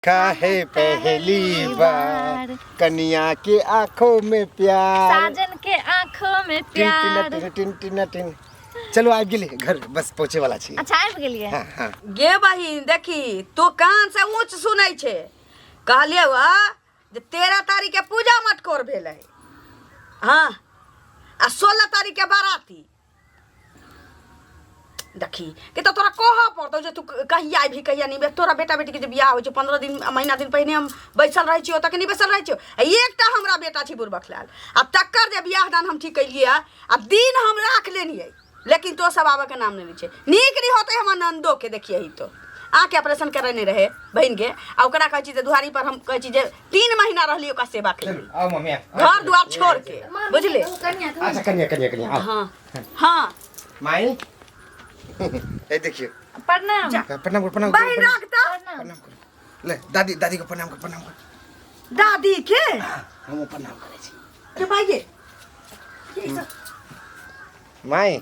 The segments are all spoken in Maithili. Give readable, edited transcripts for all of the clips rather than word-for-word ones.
काहे पहली बार कनिया के आंखों में प्यार साजन के आंखों में टिन टिन प्यार टिन टिन टिन टिन। चलू आबि गेली घर बस पहुँचे वाला छी। अच्छा आबि गेलियै। हाँ हाँ। गे बहिन देखी तू कान से ऊँच सुनै छे, कहलियै वा जे 13 तारीख के पूजा मटकोर भेलै, हाँ, आ 16 तारीख के बाराती। देखी कि तऽ तोरा कहऽ पड़तौ जे तू कहिया अयबही कहिया नहि अयबही। तोरा बेटा बेटीके जे बियाह होइ छै 15 दिन महीना दिन पहिने हम बैसल रहै छियै, ओतऽ के नहि बैसल रहै छियै। आ एकटा हमरा बेटा छै बुढ़बक लाल, आ तकर जे बियाह दान हम ठीक केलियै आ दिन हम राख लेलियै, लेकिन तो सब आबऽके नाम नहि लै छै। नीक नहि होतै हमर ननदोके। देखिए तो आँखके ऑपरेशन करेने रहै बहिनके, आ ओकरा कहै छी जे दुहारी पर हम कहै छी जे 3 महीना रहली ओकरा सेवा केलियै, आओ मम्मी, आओ। घर दुआर छोड़ के, बुझले? अच्छा कनिया कनिया कनिया आओ। हाँ हाँ माई ए देखियो। प्रणाम। प्रणाम करो, प्रणाम करो, बहिन राख तऽ। प्रणाम करो। ले दादी, दादी के प्रणाम कर, प्रणाम कर। दादी के? हम प्रणाम करै छी। के भाई ये? ये सब माई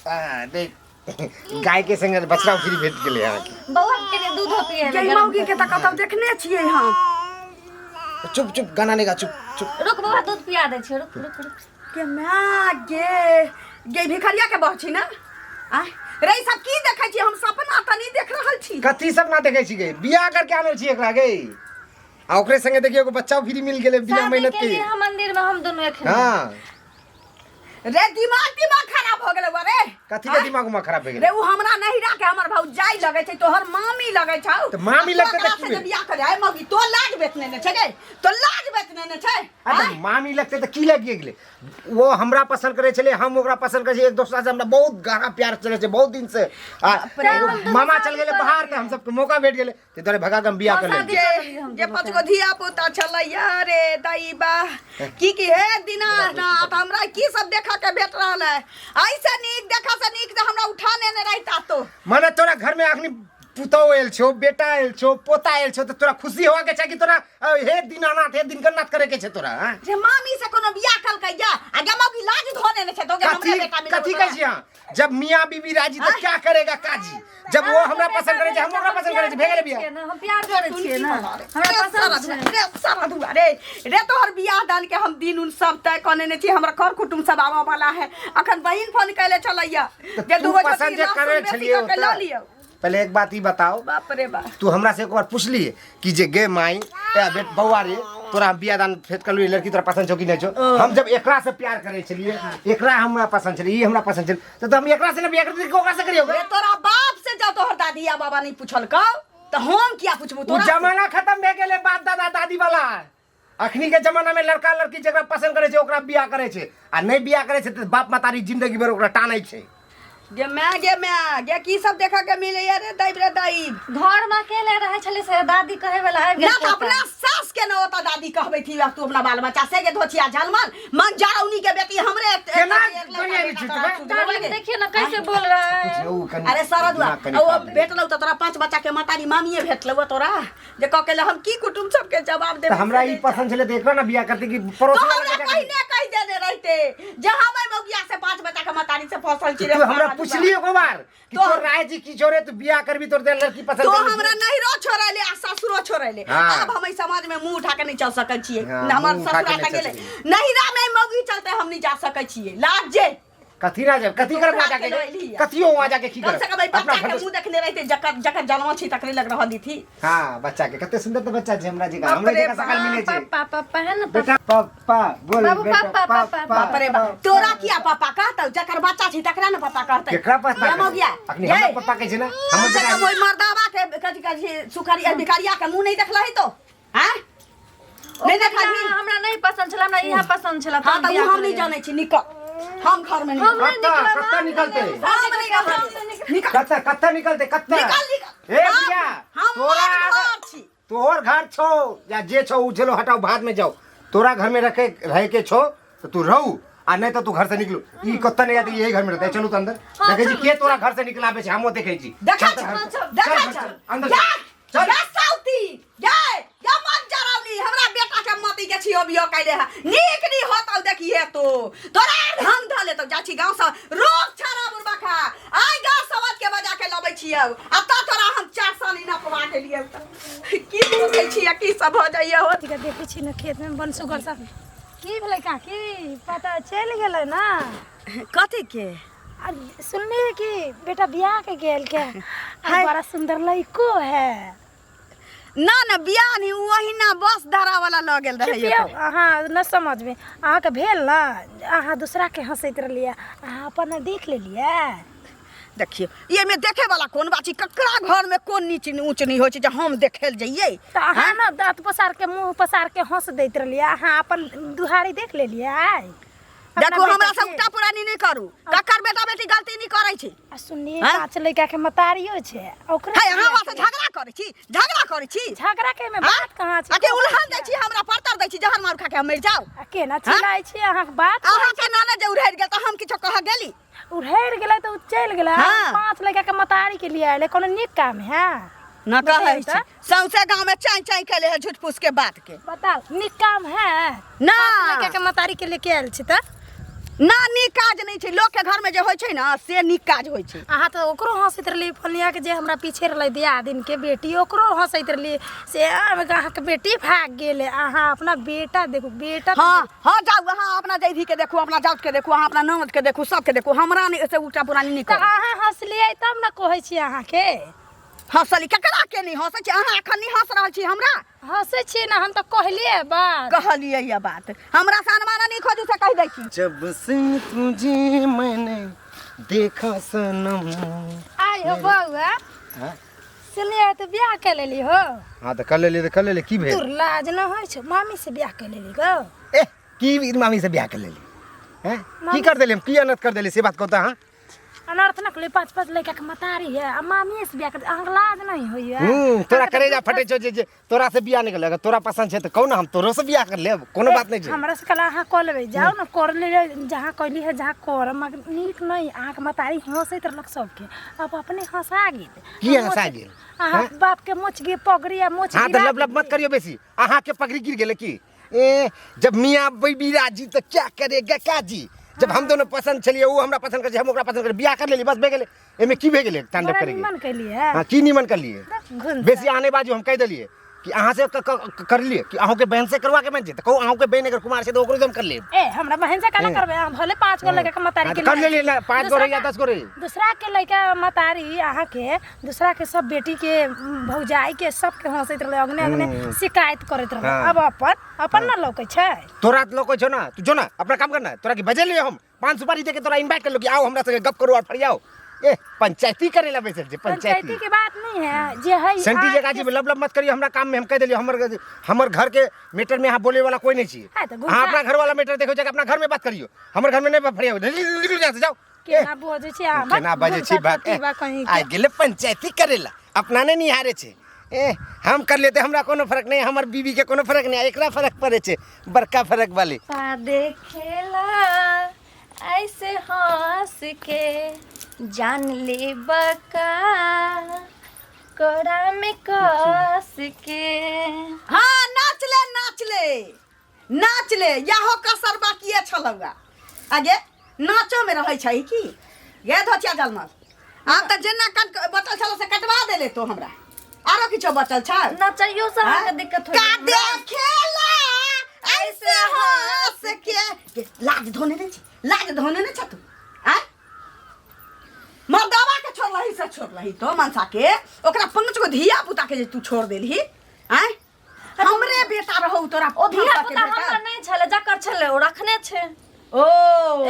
आ देख गाय के संग बछड़ा फ्री भेट गेलै अहाँके। बौआ के लिए दूधो पिए गई मौगी के तऽ कतौ देखने छियै हम। चुप चुप गाना नहीं गा, चुप चुप। रुक बौआ दूध पिया दै छियै, रुक रुक रुक। के माय गे गे भिखरिया के बह छी ना आ रे, ई सब की देखै छी हम? सपना तऽ नहीं देख रहल छी। कथी सपना देखै छी गे? बियाह करके आनल छी एकरा गे, आ ओकरे संगे देखियो एगो बच्चा फ्री मिल गेलै बिना शादी मेहनत के के। लिए हम मंदिर में हम दोनों एखन। हाँ रे दिमाग दिमाग खराब हो गेलै रे। कथी के दिमाग उमाग खराब भए रे गेलै? उ हमरा नहिरा के हमर भौजाई लगै छै, तोहर मामी लगै छौ। तऽ मामी लगतै तऽ ओकरा की से जे भेलै? बियाह करे आइ मौगी तो लाज बेचने ने छै गे, तो लाज बेचने ने छै। आ तऽ मामी लगतै तऽ की लगिए गेलै? वो हमरा पसंद करै छलै, हम ओकरा पसंद करै छियै, एक दोसरा से हमरा बहुत गहरा प्यार चलै छै बहुत दिन से। आ एगो मामा चल गेलै बाहर तऽ हम सबके मौका भेट गेलै, ताहि दुआरे भगा के हम बियाह कर लेलियै। जे जे पाँच गो धिया पुता छलैया रे दैबा, की की हे दीनानाथ, हमरा की सब देखऽ के भेट रहल है? ऐसे नीक देखऽ से नीक जे हमरा उठा लेने रहिता तो। माने तोरा घर में अखनी पुतहु आयल छौ, बेटा आयल छौ, पोता आयल छौ, तऽ तोरा खुशी होवा के छै कि तोरा हे दीनानाथ हे दिनकरनाथ करे के छै तोरा? हाँ? जे मामी से कोनो बियाह कलकै या आ गे मौगी लाज धो लेने छै तो गे कथी हमरे बेटा मिलल कथी तोरा। कहै छी अहाँ? जब मियाँ बीबी राजी तो क्या करेगा काजी? जब वो हमरा पसंद करे छै, हम ओकरा पसंद करे छै, भए गेलै बियाह। हम प्यार करै छियै ना, हमरा रे पसंद सारा छै। दुआ, रे सारा दुआ रे रे, तोहर बियाह दान के हम दिन उन सब तय कऽ नेने छी, हमरा कर कुटुम सब आबऽ वाला है। अखन बहिन फोन कैले छलैया तऽ जे तू दूगो पसंद जे लहसुन करे बेसी छलियै कऽ के लऽ ओतऽ। लियौ। पहले एक बात ई बताओ। बाप रे बाप। तू हमरा से एक बार पूछली कि जे गे माई ए बेट बौआ रे, तोरा हम बियाह दान फेट करलू, लड़की तोरा पसंद छौ कि नहीं छौ? हम जब एकरा से प्यार करे छलिए, एकरा हमरा पसंद छलै, ई हमरा पसंद छलै, तऽ हम एकरा से ना बियाह करती ओकरा से करियौ? रे तोरा बाप से जब तोहर दादी या बाबा नहीं पूछलकौ तऽ हम किया पूछबू उ तोरा? जमाना खत्म भए गेलै बाप दादा दादी वाला। अखनी के जमाना में लड़का लड़की जकरा पसंद करे छै ओकरा बियाह करे छै, आ नहीं बियाह करे छै तऽ बाप मतारी जिंदगी भर ओकरा टानै छै। गे my गे my गे, की सब देखऽ के मिलैया रे दैब रे दैब। घर में अकेले रहै छलै से दादी कहै वाला आबि ना गेल तऽ अपना सास के न ओतऽ दादी कहबै थी, तू अपना बाल बच्चा से गे धोचिया झलमल मन जरौनी के बेटी हमरे केना दुनिया के छुटबै? दादी देखिए ना कैसे बोल रहा है। उ कनि अरे सरदुआ दिमाग कनि ओ खराब भेलै। भेटलौ तऽ तोरा 5 बच्चा के मतारी मामिए भेटलौ तोरा, जे कह के हम की कुटुम सबके जवाब देबै? तऽ हमरा ई पसंद छलै तऽ एकरा ना बियाह करती कि पड़ोसी तो वाला हमरा बेटा के? पहिने कहि देने रहते जे हम एहि मौगिया से 5 बच्चा के मतारी से फसल छी रे। तू हमरा सारा पूछली एको बार कि तो- तोर राय जी की छोरे, तू बियाह करबी तोर दे लड़की पसंद तो करबी? हमरा नहिरो छोड़ैले आ ससुरो छोड़ैले। हाँ। आब हम एहि समाज में मुंह उठा के नहीं चल सकै छियै। हाँ, हमर मुंह उठा के ससुरा नहीं तऽ चल गेलै सकै। नहिरा में मौगी चलते हम नहीं जा सकै छियै लाज जे। कथी ना जाब, कथी करब वहाँ जाके? उठा के लऽ एलियै। कथियो वहाँ जाके की कम करब? से कम एहि अपना बच्चा के घर मुंह देखने रहते, जकर जकर जन्म छी तकरे लग रहल थी। हाँ बच्चा के कते सुंदर तो बच्चा छै, हमरा जगह बाप हमरा रे जगह सकल मिले छै। पापा पापा है ना। बेटा पापा बोल। बाबू, बेटा पापा, पापा, बाप रे बाप, तोरा किया पापा कहतौ? जकर बच्चा छी तकरा ने पापा कहतै। केकरा पापा ये मौगिया, अखनी ये। हमरा पापा कहै छै ना हमर कम से बेटा। कम ओहि मर्दावा के कथी कहै छै सुखरी भिखारिया के मुंह नहीं देखलही तो? हैं नहीं देखलही? हमरा नहीं पसंद छला, हमरा इहा पसंद छला। हाँ तऽ उ हम नहीं जानै छी, निकल, हम घर में नहीं। हम नहीं कत्ता निकलब। कत्ता निकलते? हम नहीं निकलब, निकल। कत्ता कत्ता निकलते कत्ता? निकल निकल। ए हम- भैया हम तोरा मर्द घर छी। तोहर घर छौ या जे छौ उ छलो, हटाओ बाद में जाओ। तोरा घर में रखे रहे के छौ तो तू रहू, आ नहीं तो तू घर से निकलू। ई कत्ता नहीं जाती, यही घर में रहते। चलू तो अंदर। हाँ, देखै छी चलू, के तोरा घर से निकलाबे छै, हमो देखै छी। देखै चल छी, घर से, देखै चल घर छी। से, अंदर जा, चल। जा साउती, जा, जा मन जराउनी, हमरा बेटा के मती के छियो बियो कैले है। नीक नी होतौ देखिए तो। तोरा ढंग ध लेतौ, जा छी गांव से रोग छाड़ा बुढ़बा खा। आइ गांव समाज के बजा के लबै छियौ। आ त तोरा हम 4 साल नहीं नपवा देलियै तऽ की सोचै छी आ की सब भऽ जाइए हो। के देखै छी ने खेत में बनसुगर सब की भेलै काकी, पता चलि गेलै ना? कथी के? आ सुनलियै कि बेटा बियाह के गेल के आ बड़ा सुंदर लड़को है। ना ना, बियाह नहीं, वही ना बस धरा वाला लऽ गेल रहै। बियाह अहाँ न समझबै, अहाँके भेल ना, अहाँ दूसरा के हंसैत रहलियै, अहाँ अपन देख लेलियै। देखियौ, एहिमे देखे वाला कोन बात छै? ककरा घर में कोन नीच ऊँच नहीं होइ छै जे हम देखे लए जइयै? तऽ अहाँ ने दाँत पसार के मुँह पसार के हंस दैत रहलियै, अहाँ अपन दुहारी देख लेलियै। अपना देखू, हमरा बेटा से के। उल्टा पुरानी नहि करू, ककर बेटा बेटी गलती नहि करै छै। आ सुनलियै हाँ? पाँच लड़का के मतारियो छै ओकरे। हे, अहाँ हमरा से झगड़ा करै छी, झगड़ा करै छी। झगड़ा के में हाँ? बात कहाँ छै? आ के उलहन दै छी हमरा, परतर दै छी, जहर मार खा के हम मरि जाउ? आ केना चिल्लाइ छी अहाँके बात? अहाँके नाना जे उड़ैर गेल तऽ हम किछो कह गेली? उड़ैर गेलै तऽ ओ चलि गेलै। हाँ। पाँच लड़का के मतारी के लिए आयल, कोनो नीक काम है? न कहै बताउ छी तऽ। सौंसे गाँव में चाँय चाँय केले है झूठ फूस के बात के। बताउ, नीक काम है? ना। पाँच लड़का के मतारी के लेके आयल छी तऽ ना, नीक काज नहि छै। लोक के घर में जे होइ छै ने से नीक काज होइ छै। अहाँ तऽ ओकरो हंसैत रहलियै, फलिया के जे हमरा पीछे रहलै दियादिन के बेटी, ओकरो हंसैत रहलियै से अहाँके बेटी भाग गेलै, अहाँ अपना बेटा देखू, बेटा तऽ। हाँ हाँ, जाउ, अहाँ अपना जैधी के देखू, अपना जाउत के देखू, अहाँ अपना ननद के देखू, सबके देखू, हमरा नहि से उल्टा पुरानी नहि तऽ करू। अहाँ हंसलियै तब ने कहै छी अहाँके। हँसली ककरा के नहि हँसै छी? अहाँ एखन नहि हँस रहल छी हमरा? हंसै छियै ने, हम तऽ कहलियै बात। कहलियै ये बात, हमरा से अनमाना नहि खोजू से कहि दै छी। जब से तुझे मैंने देखा सनम। आइ हो बौआ। हाँ? सुनलियै तऽ बियाह कऽ लेली हो? हाँ तऽ कर लेली, तऽ कर लेली, की भेल? तोर लाज न होइ छौ, मामी से बियाह कऽ लेली गौ? ए, की मामी से बियाह कर लेली? हैं, की कर देली हम? की अनर्थ कर देली से बात कहता? हाँ, अनर्थ न करी, पाँच पाँच लड़का के मतारी है आ मामीए से बियाह कर, अहाँके लाज नहीं होइए? तोरा करेजा फटे छौ जे जे तोरा से बियाह नहीं कर, अगर तोरा पसंद छै तऽ कहू ना, हम तोरो से बियाह कर लेब, कोनो बात नहीं छै। हमरा से कल अहाँ कऽ लेबै, जाउ ने कर ले, जहाँ कहली है जहाँ कर, मगर नीक नहीं। अहाँके मतारी हंसैत रहलक सबके, अब अपने हंसा गेल। की हंसा गेल? अहाँ बाप के मोच गे पगड़ी आ मोच हाँ, तऽ गिरा लब लब मत करियो बेसी। अहाँ के पगड़ी गिर गेलै की? ए, जब मियाँ बीबी राजी तो क्या करेगा काजी। जब हम दोनों पसंद छलिए, वो हमरा पसंद करे, हम ओकरा पसंद करे, बियाह कर लेली, बस भए गेलै। एमे की भए गेलै तांडव बड़ा करेके? निमन कैलियै। हाँ, की निमन करलिए? घुन बेसी आने बाजू, हम कहि देलिए कि अहाँ से कर लिए कि अहूँ के बहन से करवा के मन छै तऽ कहू, अहूँ के बहन अगर कुमार छै तऽ ओकरो से हम कर लेब। ए, हमरा बहन से काला करबै? अहाँ भले पाँच गो लड़का के मतारी हाँ, के तऽ कर लेलिए ना, पाँच गो दूसरा रही या 10 गो रही। दूसरा के लड़का मतारी अहाँके, दूसरा के सब बेटी के भौजाई के सबके हंसैत रहलै, अगने अगने शिकायत करैत रहलै। हाँ। अब अपन अपन न लौकै छै। तोरा लौकै छौ ना, तू जो ना, अपना काम करना। तोरा की बजेलिए हम? पान सुपारी दे के तोरा इनवाइट कर लो कि आओ हमरा संगे गप करू और फरियाओ। ए, पंचायती करे ला बैसल छै? पंचायती पंचायती के बात नहीं है जे है। सेंटी आज जगह जी, लब लब मत करियो हमरा काम में। हम कह देलिए, हमर हमर घर के मैटर में यहाँ बोले वाला कोई नहीं छी। हाँ, तऽ अहाँ अपना घर वाला मैटर देखो, जाके अपना घर में बात करियो, हमर घर में नहीं फरियाओ। निकलू यहाँ से, जाओ। ए, केना बजै छी अहाँ? केना बजै छी बात? ए, कहीं आइ गेलै पंचायती करेला, अपना नहि निहारे छै। ए, हम कर लेते, हमरा कोनो फर्क नहीं, हमर बीबी के कोनो फर्क नहीं, एकरा फर्क पड़े छै, बड़का फर्क वाली। पा देखेला ऐसे हंस के जान ले बका कोरा में कस के। हाँ, नाच ले, नाच ले, नाच ले, याहो कसर बाकिए छलौआ। आगे नाचो में रहै छै की गे धोतिया जलमल? आब तऽ जेना कट बचल छल से कटवा देले तो, हमरा आरो किछो बचल छै? नचैयो से अहाँके दिक्कत का होइए? देखेला ऐसे हंस के, लाज धोने नहि छी, लाज धोने नहि छ तू? आँय, मर्दावा के छोड़लही से छोड़लही तो मनसा के, ओकरा पाँच गो धिया पुता के जे तू छोड़ देलही। आँय, हमरे बेटा रहौ तोरा? ओ धिया मनसा के पुता बेटा? हमरा नहि छलै, जकर छलै ओ रखने छै। ओ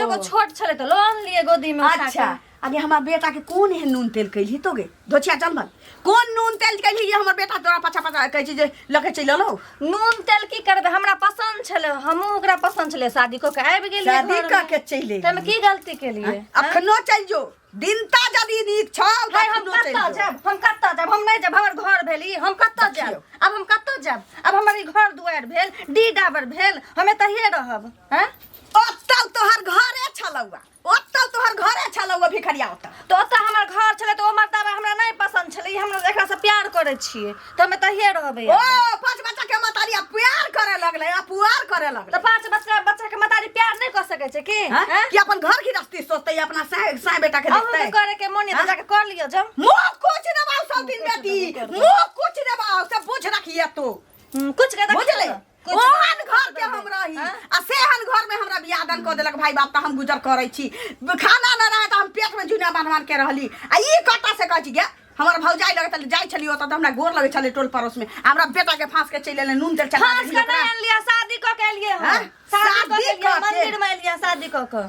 एगो छोट छलै तऽ लऽ अनलियै गोदी में उठा के। अच्छा, अरे हमर बेटा के कोन एहन नून तेल कैलही तो गे धोछिया चलमल? कोन नून तेल कैलही जे हमर बेटा तोरा पाछा पाछा कहै छै जे लके चलि अयलौ? नून तेल की करबै, हमरा पसन्द छलै, हमहूँ ओकरा पसन्द छलै, शादी कऽ के आबि गेलियै शादी घरमे। कऽ के चलि एली। ताहिमे की गलती केलियै? अखनो चलि जो, दिनता यदि नीक छौ तऽ हाय, हम अखनो चलि कतऽ जो। जायब? हम कतऽ जायब? हम नहि जायब। हमर घर भेल ई, हम कतऽ जायब? देखियौ। आब हम कतऽ जायब? आब हमर ई घर दुआरि भेल, डी डाबर भेल, हम एतहिए रहब। हैं, ओतऽ तोहर घरे छलौआ, ओतऽ तोहर घरे छलौआ भिखरिया ओतऽ। तऽ ओतऽ हमर घर छलै तऽ ओ मर्दाबा हमरा नहि पसन्द छलै, ई हमरा एकरासँ प्यार करै छियै तऽ हम एतहिए रहबै। ओ पाँच बच्चा के मतारी आ प्यार करे लगलै, आ पुआर करे लगलै। तऽ पाँच बच्चा बच्चा के मतारी प्यार नहि कऽ सकै छै की? हैं? हैं? कि अपन घर गृहस्थी सोचतै, अपना साय साय बेटा के अहूँके देखतै? करे के मोन यऽ तऽ जाके कर लिअ जाउ। मुँह कुछ दबाव। सौतीन बेटी मुंह कुछ देबा से बुझ रखिए तू। कुछ के बुझले ओहन घर के हम रही आ सेहन घर में हमरा बियाह दान कऽ देलक भाई बाप, तऽ हम गुजर करै छी। खाना न रहे तऽ हम पेट में जुना बान्ह बान्ह के रहली। आ ई कत्ता से कहै छी गे, हमर भौजाई लगे तऽ जाइ छली ओतऽ तऽ हमरा गोर लगै छलै टोल पड़ोस में, हमरा बेटा के फांस के चलि एलै, नून तेल चढ़ा फांस देलियै के ओकरा। नहीं एलियै, शादी कऽ के एलियै हम। हाँ? शादी कऽ के शादी एलियै, कऽ के। मंदिर में एलियै शादी कऽ के।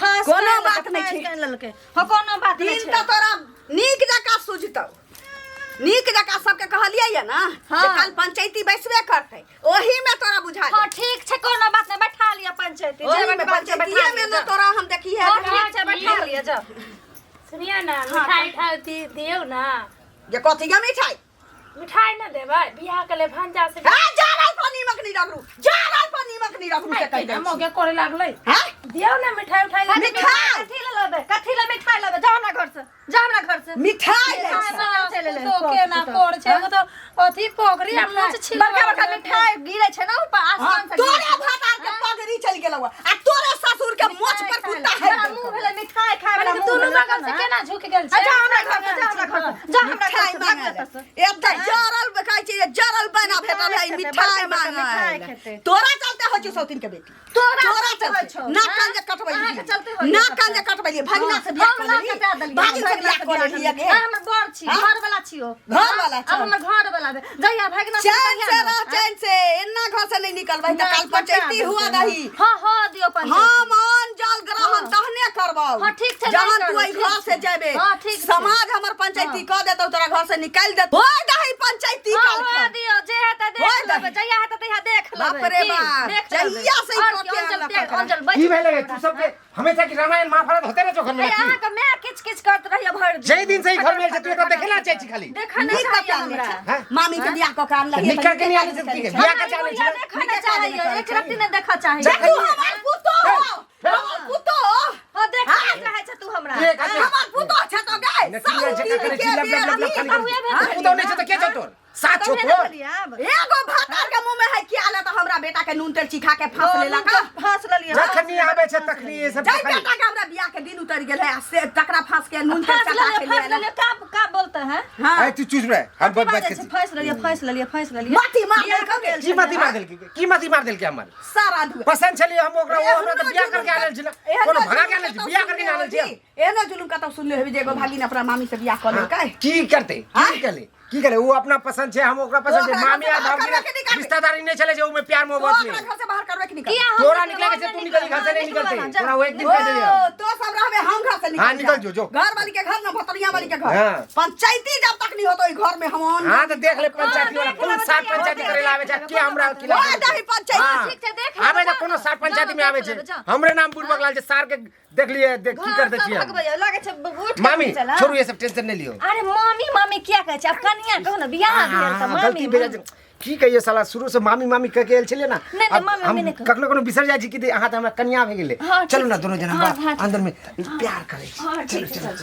फांस कोनो के एलकै, बात नहि फांस छै। के लेलकै। हाँ, कोनो बात नहि दिन छै। तऽ तोरा नीक जकाँ सुझतौ, नीक जकाँ सबके कहलियै ये ना हाँ। जे काल पंचायती बैसबे करतै, ओही में तोरा बुझा हाँ देतै। ठीक छै, कोनो बात नहि, बैठा लिअ पंचायती। ओही जे में बात छै, बैठा पंचायतीये में लिअ, ने जाउ। तोरा हम देखिए। हाँ ठीक छै, बैठा लिअ जाउ। सुनिए ना, मिठाई उठाई दियौ ना। जे कथी के मिठाई? मिठाई ना देबै बियाह के ले भांजा से। हां, जा रहल पर नीमक नहीं रगड़ू, जा रहल पर नीमक नहीं रगड़ू से कहि दै छी। मौके करे लागलै। हैं? दियौ ना मिठाई उठाई। मिठाई? कथी ले लेबै? कथी ले मिठाई लेबै? जाउ हमरा घर से, जाउ हमरा घर से। मिठाई लै छै। चलि एलै। तो के ना कोर छै, ओ तो अथी पगड़ी आ मोच छिल बड़का बड़का मिठाई गिरै छै ना ऊपर आसमान से। तोरे भातार के पगड़ी चलि गेलौ आ तोरे ससुर के मोछ पर कुत्ता है। बड़ा मुंह भेलै मिठाई खाय वाला। दुनू बगल से केना झुक गेल छै? जा हमरा घर से, जा हमरा घर से, जा हमरा घर मिठाई से, मांगल भाग एतऽ से। एतऽ जरल कहै छै जे जरल बना भेटल है, खेतै, मिठाई बड़का बड़का मिठाई मांगल खेतै। तोरा चलते होइ छौ सौतीन के बेटी, तोरा तोरा चलते होइ चलते छौ, ना हाँ? कान जे कटबै अहाँके चलते होइ ना छौ कान जे कटबै, भगिना से बियाह हम कऽ ना लेली, कटा देलियै, भागिन से बियाह कऽ लेली गे। अहाँ हमर बर छी, हाँ? घर वाला छियो, घरवाला छौ। अब हमर घर वाला भेल। जहिया भगिना से चैन तहिया से ना, रह, हाँ? चैन से एना घर से नहीं निकलबै तऽ काल कटा पंचायती देलकै हुआ ना। दही। हाँ हाँ दियौ पंचायती। हम अन्न जल ग्रहण हाँ। तहने करबौ। हाँ, ठीक छै, जहन नहीं तू एहि करबै, घर ठीक से छै। जेबे, हाँ, ठीक छै। समाज हमर पंचायती कऽ देतौ, तोरा घर से निकालि देतौ। होय दही पंचायती हाँ, काल हाँ, खन। दियौ, जे हेतै देख होय लेबै, दही। जहिया हेतै तहिया देख लेबै। बाप रे की? बाप, देख लेबै। जहिया से ई आओर कऽ की, के अंजल आनलक देख, एकरा। अंजल बैठ की भेलै रे? तू सबके हमेशा की रामायण महाभारत होते रहे छौ घर में? ए, की अहाँके माय किच किच करैत रहैया भरि दिन। जाहि दिन से ई घर में आयल छै, तू एकरा देखे ना चाहै छी खाली। देखऽ नहि नीक चाहैया बच्चा हमरा। हैं? मामी के बियाह कऽ के आनलक। निकल के नहीं आने से की बियाह हमरा के ई आने बुढ़िया छै? देखऽ नहि चाहैया, एक रत्ती नहि देखऽ चाहैया। देखऽ तू हमर पुतोह हो, हमर पुतोह। हाँ, देखऽ नहि चाहै छै तू हमरा। एक आदमी- हमर पुतोह छै तो गै, नटिया जकाँ करै छी, लब लब लब लब खाली करै छी। हाँ? पुतौह नहि छै तऽ के छौ तोर? साथ छौ तोहे ने तोर? भेलियै आब। एगो भातार के मुंह में है क्या ले तो हमरा बेटा के नून तेल चिखा के फांस ओ, लेलक। नून तेल फाँस लेलियै। जखनी आबै छै तखनी ई सब जाहि खाली। बेटा के हमरा बियाह के दिन उतरि गेल है आ से तकरा फांस के नून तेल फाँस चटा लेलियै, के फाँस ले लेलियै, का का बोलते हैं? हां अरे तू चुप रह, हम बहुत बात बाजै छै, फाँस लेलियै, फाँस लेलियै, फाँस लेलियै। माथी मार बियाह देलकौ भेल की छलै, मती मार देलकी? की मती मार देलकी हमर? सारा धुआ पसंद छलियै हम ओकरा, ओ हमरा तऽ बियाह करके आनल छलै। कोनो भगा के आनल छी, बियाह करके आनल छी हम। एहनो जुलुम कतौ सुनले हेबी जे एगो भागिन अपना मामी से बियाह कऽ लेलकै? की करतै? की करले? की करे? वो अपना पसंद छै, हम ओकरा पसंद छै। ओकरा मामी आ घर से बाहर भाभी करबे कि निकालबे? रिश्तेदारी नहीं चले छै ओमे प्यार तो मोहब्बत ओकरा नहीं। घर से बाहर करबे कि निकालबे? किया हम तोरा निकलबै? निकले के छै, तू निकल, घर से नहीं निकलबै निकलते। ना, जा। तोरा वो एक दिन कह दिया। ओ तो सब रहबे, हम घर से निकल हाँ, निकल जो, जो। घर वाली के घर ना भतरिया वाली के घर। हाँ। पंचायती जब तक नहीं होतो ई घर में हम अन्न हाँ तो देख ले पंचायती वाला देख कोन लेबै, सात जहिया पंचायती होतै, करे ला आवे छै, के हमरा खिलाफ ओए दही पंचायती। हाँ। ठीक छै, देख लेबै, आबै छै जाउ कोनो ना। सात पंचायती में जाउ, आबै देख छै। लेबै, जाउ। हमरे नाम बुढ़बक लाल छै, सार के देख लिए, देख की कर घर दै सब छियै हम। भगबैया, लागै छै उठ के मामी चल, हाँ। छोड़ू ये सब टेंशन नहीं लियो। अरे मामी मामी किया कहै छै? आब कनिया कहू ने, बियाह भेल तऽ हाँ, मामी गलती भेल छै। की कहियो साला शुरू से मामी मामी कह के आयल छलियै ना। नहि, अब मामी, हम मामी नहि कहू। कखनो कखनो बिसर जाइ छी कि अहाँ तऽ हमरा कनिया भए गेलै। हाँ, ठीक चलू ना छै। दोनो जना हाँ, हाँ, अंदर में प्यार करै छी। हाँ, चलू ठीक छै, चलू। चलू।